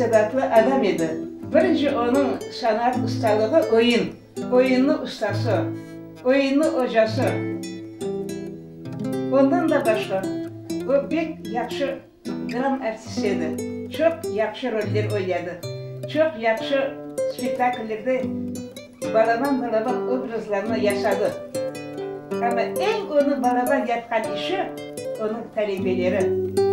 istidatlı adam edi. Birinci onıñ sanat ustalığı oyun, oyunnı ustası, oyunnı ocası. Ondan da başqa, o bek yahşı dram artisti edi, çoq yahşı roller oynadı, çoq yahşı spektakllerde balaban-balaban obrazlarnı yasadı. Amma eñ onı balaban yapqan işi, onıñ talebeleri.